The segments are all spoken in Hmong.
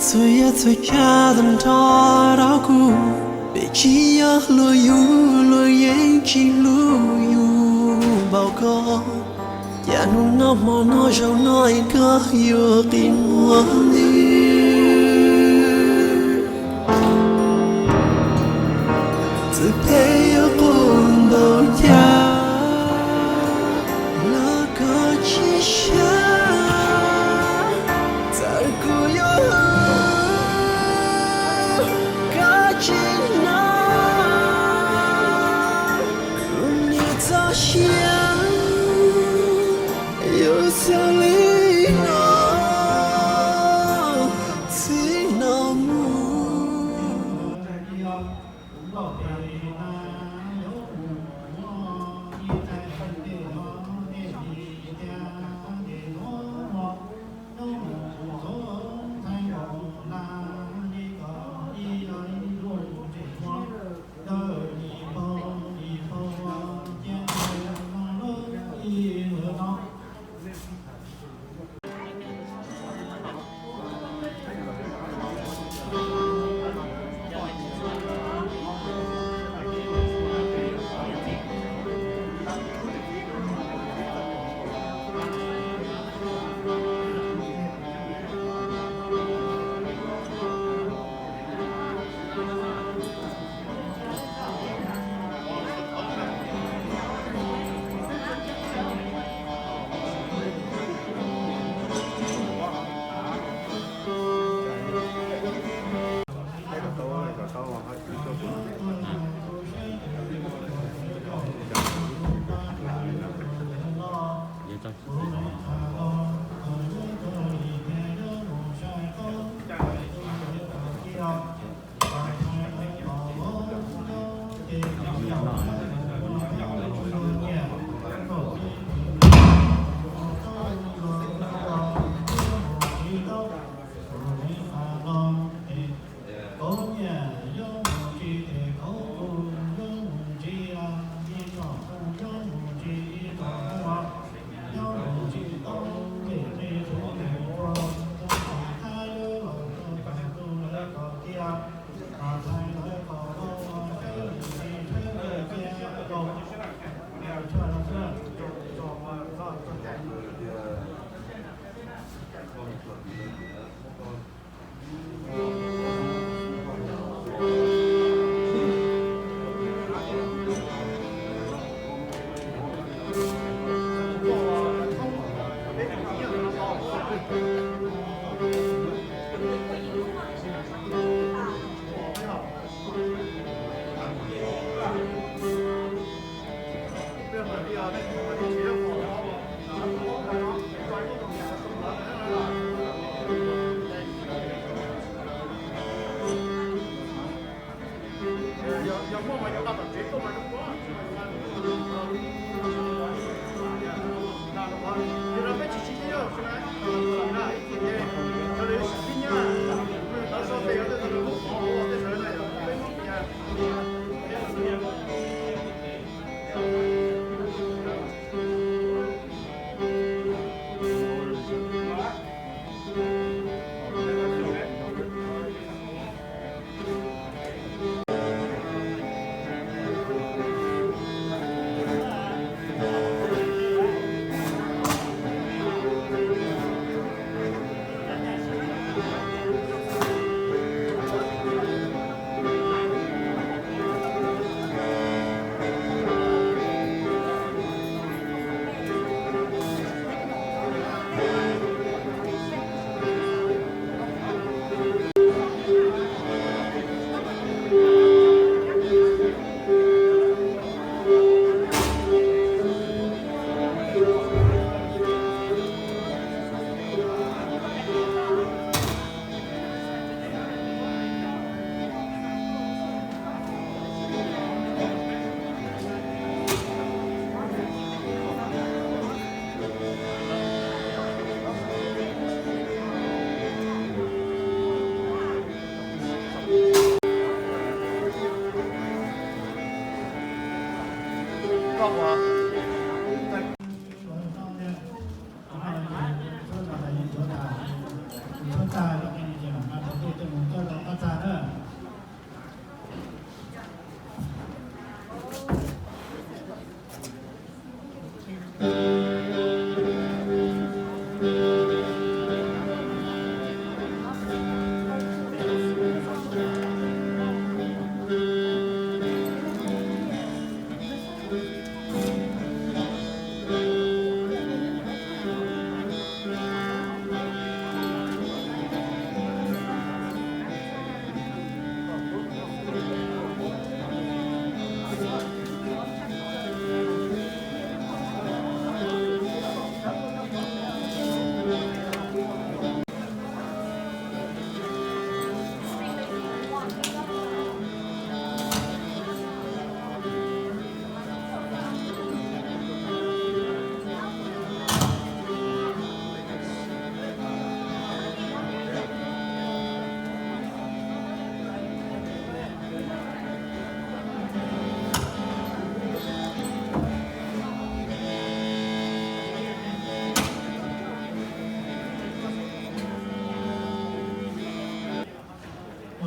Txhua yam txhua tsav tag nrho rau kuv, vim tsis yog luag yug, luag yeej tsis hlub yus npaum koj. Cas hnub no hmo no zaum no es koj yuav qi muag li. Txawm peb yuav qub npaum cas los koj tsis sab, txawm kuv yuav koj tsis hnov, kuv niam txoj sia yuav xaus li no, txij no mus.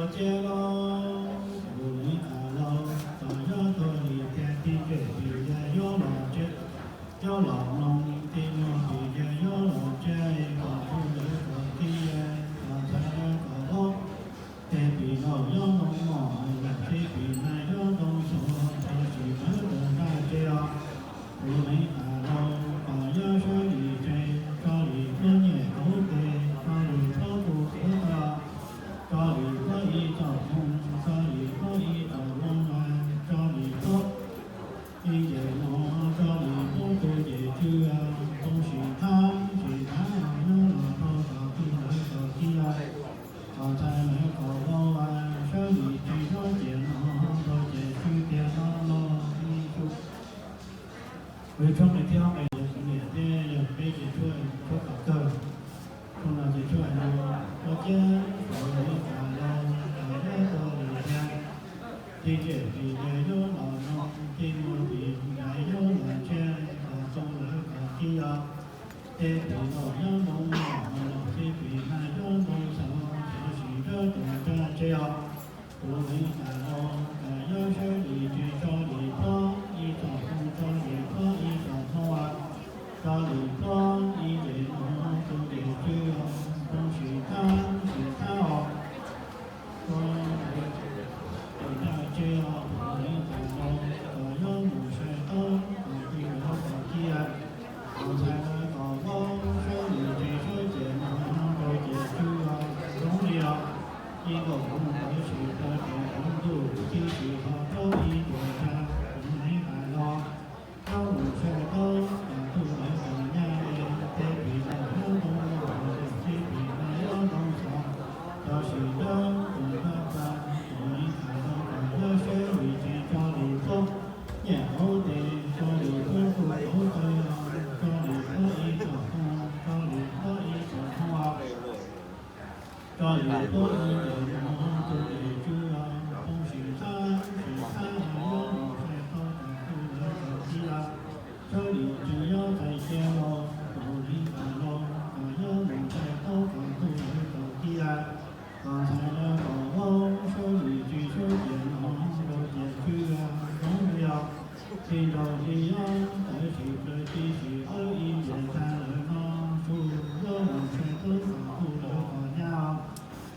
Ua ciav los, tus neev tas los, kom nyob tuag li tiag, tib ntsej pim yag yuav los ntsia, yuav los mloog, tib muag pim yag yuav los ntsia, kom tus lawv kom tib, kom ntxhais lawv kom vaub, tej pim laus yuav ntoo mom, yam tib pim na yuav ntoo xos, tso sim lawv tus nraj tse os. Tus neev tas los, kom nyob sawb li tse, tso li tuab nyiaj kauv tes, tso li tuab tus tuav taw, tso li tuab ib txoj hmoo, tso li tuab ib txoj hmoo, tso li tuab ib nce no, tso li tuab tus nce tsw, poob sim thab sim thab, nyob los rau kom tus lawv kom tib, kom ntxhais lawv kom vaub, sawb li tse sawb ces no, rau ces tsw tiag no los ib xu. Kuv tshuab nqe thib ob nqe, yog kuv niam thiab yog peb ces tshuab, tshuab kom kawg. Tshuab no ces tshuab hais no, ua ciav tus neev tas los, kom nyob tuag li tiag, tib ntsej pim yag yuav los mloog, tib muag pim yag yuav los ntsia, kom tus lawv kom tib os. Tej pim laus yuav ntoo mom, tib pim na yuav ntoo xos, tso sim lawv tus nraj tse os. Tus neev tas los, kom nyob sawb li tse, tso li tuab ib txoj hmoo, tso li tuab ib txoj hmoo, tso li tuab ib nce no, tus nce tsw, poob sim thab sim thab os. Tus nraj tse os, tus neev tas los, kom yuav mus saib tau, kom tus lawv kom tib, kom ntxhais lawv kom vaub, sawb li tse sawb ces no, rau ces tsw, zoo li os. Ib nkaus mus tawv sim tawv ces tawv ntuj, tib sim ho rau ib ntuas tsa, tus neev tas los, yuav mus saib tau, kom tus lawv kom nyab, tej pim laus yuav ntoo mom, tib pim na yuav ntoo xos, tso sim lawv tus nraj tsa, tus neev tas los, kom nyob sawb li tse, tso li tuab nyiaj kauv tes, tso li tuab tus tuav taw, tso li tuab ib txoj hmoo, tso li tuab ib txoj hmoo, tso li tuab ib nce no, tus nce tsw, poob sim thab sim thab, yuav mus saib tau, kom tus lawv kom tib, sawb li tse yuav txais cia los, tus neev tas los, kom yuav mus saib tau, kom tus lawv kom tib, kom ntxhais lawv kom vaub, sawb li tse sawb ces no, rau ces tsw, zoo li os. Tsis nrog li os, tawv sim plaws tib sim, ib nce tag lawm no, tsw, yuav mus saib tau, kom tus lawv kom nyab,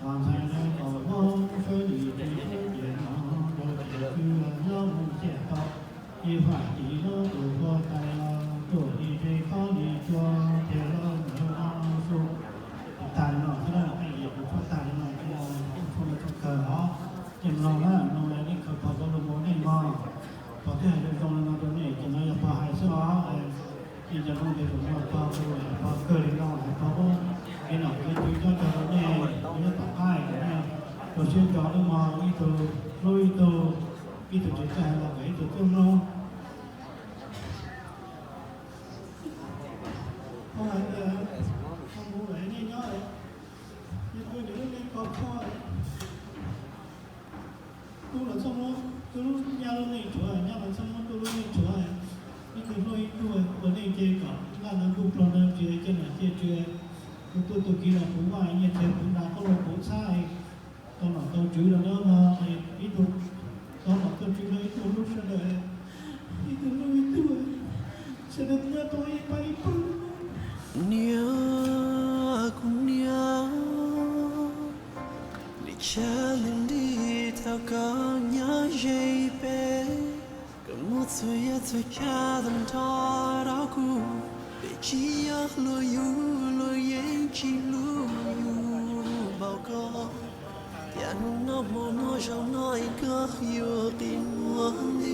kom ntxhais lawv kom vaub, sawb li tse sawb ces no, rau ces tsw, yuav mus ciaj tau. Ib fam tis lub tus huab tais los, tuaj li tse khob li tsua, tiag los ntawd no su. Tag li no xwb na, ib yam kuv tshuab tag li no, tshuab no tshuab kawg os. Ces mloog na, mloog li nej khaws pom tau los mus nej mog. Pog twb hais zoo zoo li no rau nej, ces no yog pog hais xwb os. Ib co no ces kuv muaj pog, kuv pog kawg li no, pog ub, kev nom kev tswv nyob rau nej, nyob tom qab nej rau siab nco wb mog, ib tug hlub ib tug, ib tug tsis txawj hais los kom ib tug txawj mloog. Pog hais tias, pog mus lawm nej nyob, nej pw nej lub neej pog kho. Tub los txhob muab tub nyab lub neej rhuav, nyab los txhob muab tub lub neej rhuav. Ib tug hlub ib tug, ua neej ces kom nqaj ntawd ntuj plaug ntawd ntsia, ciaj nam ciaj tsw. Tus tuaj tus kiv los puv vaj, nyiaj txiag puv nra, qoob loo puv txhab, tau nom tau tswv los nyob mog. Ib tug tau nom tau tswv los ib tug hlub sawv daws, ib tug hlub ib tug, sawv daws nyob tau ib pab ib pawg. Niam, kuv niam, li cas lub ntuj tau koj nyob ze peb, koj muaj txhua yam txhua tsav tag nrho rau kuv, peb tsis yog luag yug, luag yeej tsis hlub yus npaum koj. Tiam hnub no hmo no zaum no es koj yuav qi muag li.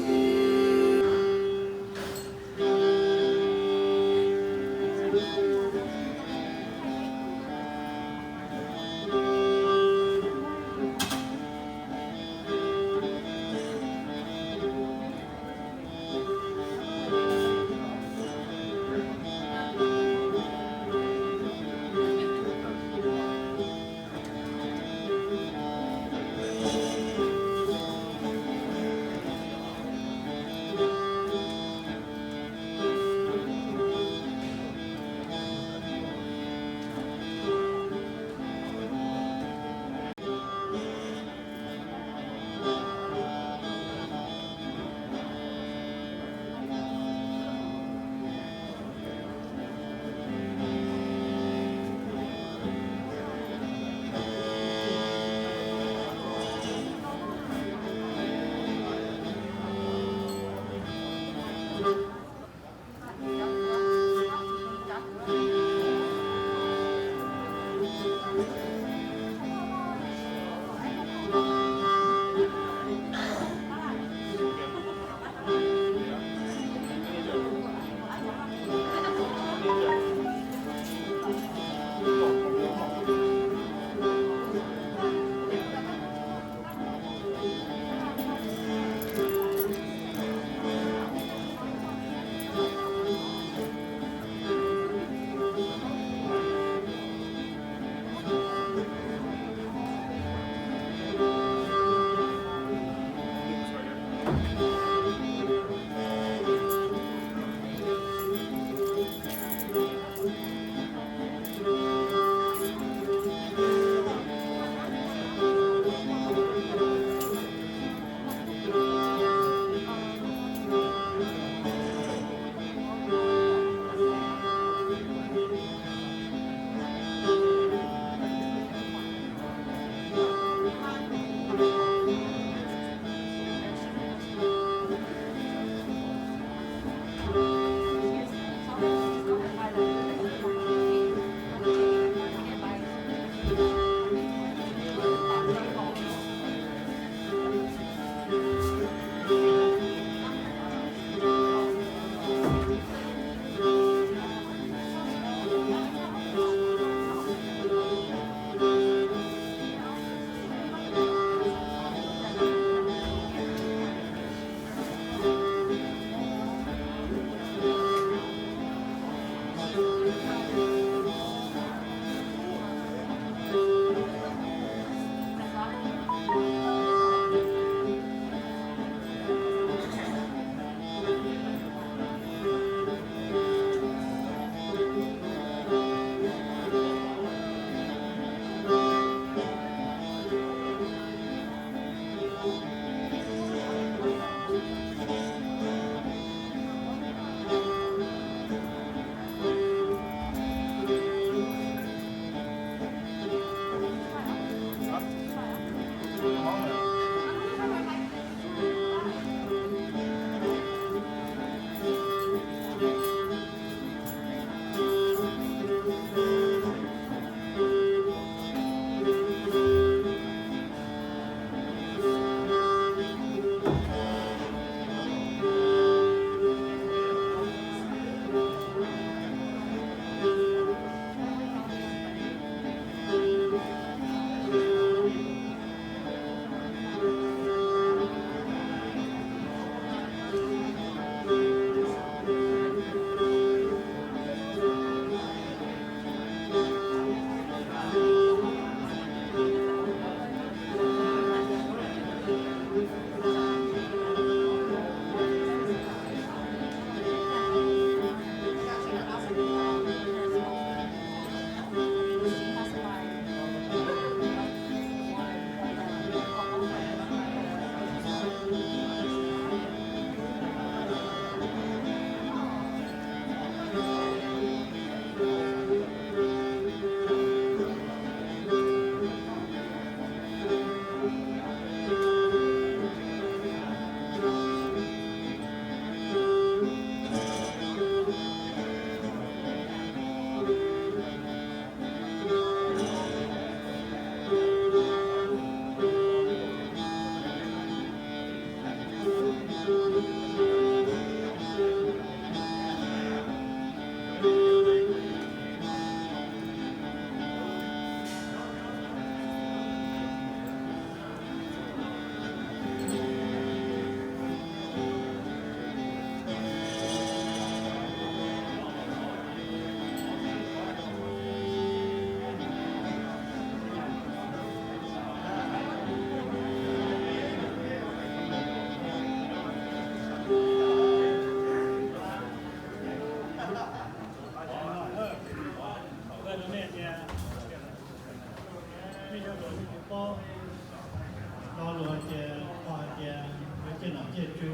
Ua ces, ua hais tias, ua ciaj nom ciaj tswv,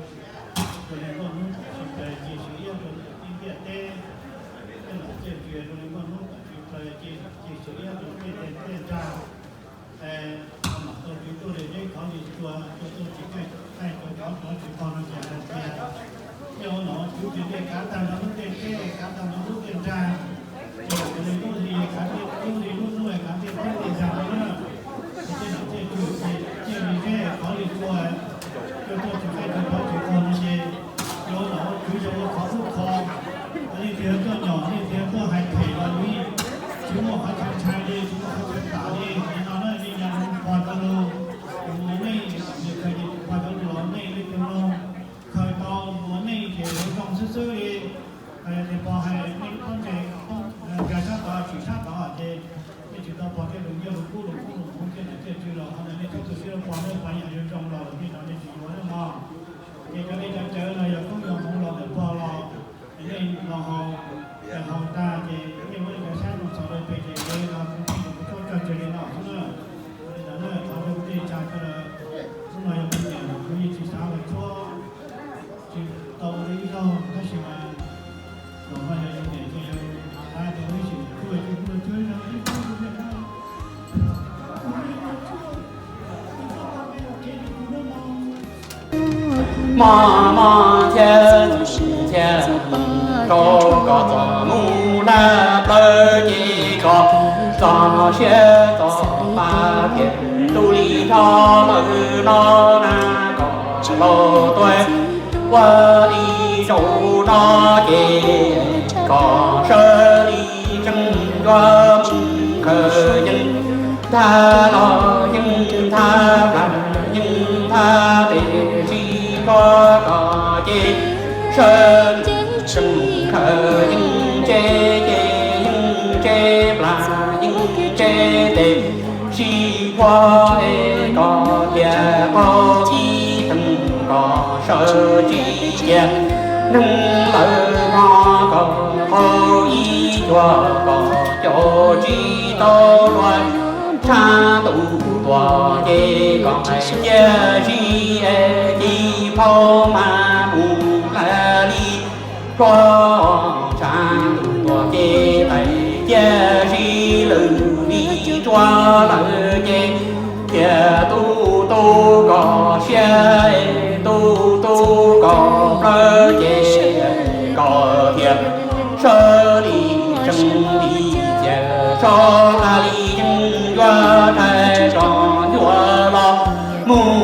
rau li muaj hnub tam sim plaws cia siv iab rau ntiaj teb, ciaj nom ciaj tswv rau li muaj hnub tam sim plaws cia siv iab rau tej teg tej nrag. Mam tau tswv tuaj li zeb khov li tsua, tuaj tuaj tsis qaij tsis qaij, cov tsov tsov tsis qaij no ces hais tias, yog ua nom tswv ces nej kav tag nrho lub ntiaj teb, kav tag nrho lub ntiaj nrag, ces li lub hli kav ntiaj, lub hli lub hnub kav ntiaj teb ntiaj nrag no na. Ces tej nom tej tswv ces cia li zeb khov li tsua, tuaj tuaj tsis qaij tsis qaij no ces yog ua nom tswv yog ua khov ub kho, nej tias tuaj nyom, nej tias tuaj hais phem los li, tsis muaj qhov chaw ntshai li, tsis muaj qhov chaw tham li, li no na, nej nyob zoo pog cov lus, mus ua neej, khaws ces pog cov lus los nej, nej tus no khaws tau mus ua neej ces zoo zoo xwb xwb li. Hais tias pog hais nej poob ntses, nkag sab tod tsim sab tod ces nej tsis tau pog tej lus nyiaj lus kub lus kub lus kub tej nom tej tswv los ho ntawd nej txhob tu siab rau pog, nej pab yam zoo zoo los lawm nej no nej tsis yuav na mog. Ces cov dej cov cawv no yog koob yog hmoov los ntawm pog los, nej los haus, haus tag ces nej muab nej cov sab no txhos rau pem ces kev no kuv tij kuv txhob cog tseg li no xwb na. Li ntawd na thov rau kuv tij tsa ko, hnub no yog kuv niam kuv yeej tsis xav los tshuab tsis tau ua li ib zaug tab sis mas zaum no yog yus niam ces yus xav tias ib sim kuj ua tus kuj ua cuab zog ib hnub kuj niaj hnub mos mos thiab thiab rau kom txom mus laj plawv ces kom txog siab txog pa tias tu li thoj lawm no na kom laus tuaj ua li zaum no ces kom sawv li tseem ncuab mus khaws yeej ntag los yeej ntag plas yeej ntag tes sib kho kom ces sawv li tseem khaws yeej ntse ces yeej ntse plas yeej ntse tes sib kho es kom tias qaug ib teev kom sawv tsis cia neeg lawm no kom qaug ib cuag kom caum tsis tau luag tshaj ntuj tuaj ces kom qais cia zib es ci phau mas mus lawm li tsuag tshaj ntuj tuaj ces qais cia zib lwm li tsuag lawm ces cia tu tu kom siab tu tu kom plawv ces kom thiaj sawv li tseem li cia sawv tas li yeej yuav rhais tso ncuav los mus